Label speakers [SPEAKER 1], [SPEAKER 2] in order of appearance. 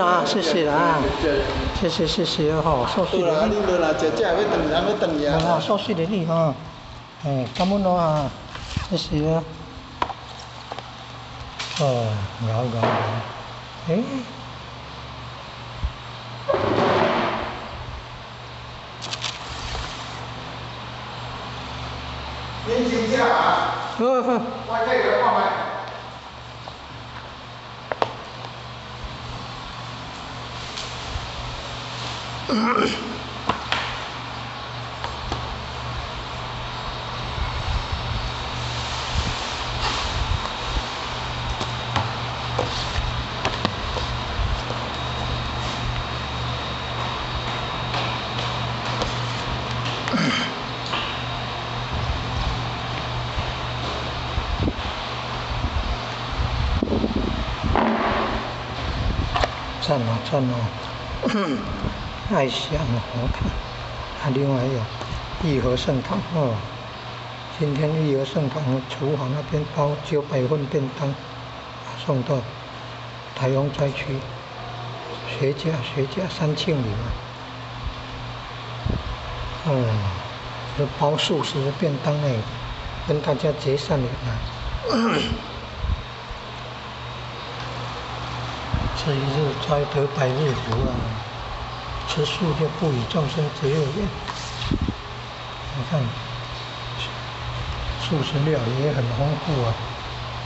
[SPEAKER 1] 啊，謝謝啦，謝謝謝謝吼，謝謝
[SPEAKER 2] 好啦，你無來食，這欲轉，欲轉去
[SPEAKER 1] 啊。謝謝你吼，哎，感恩咯啊，謝謝啊。哦，𠢕𠢕𠢕，欸。
[SPEAKER 2] 恁真正啊？
[SPEAKER 1] 好好。
[SPEAKER 2] 我睇下看覓。
[SPEAKER 1] 讚哦讚哦，愛心佛塔，啊，另外有義和聖堂哦。今天義和聖堂廚房那邊包900份便當，送到台風災區，學甲學甲三慶里嘛。哦，這包素食的便當哎，跟大家結善緣啊。吃一日齋得百日福啊！吃素就不與眾生結惡緣。你看，素食料理也很豐富啊。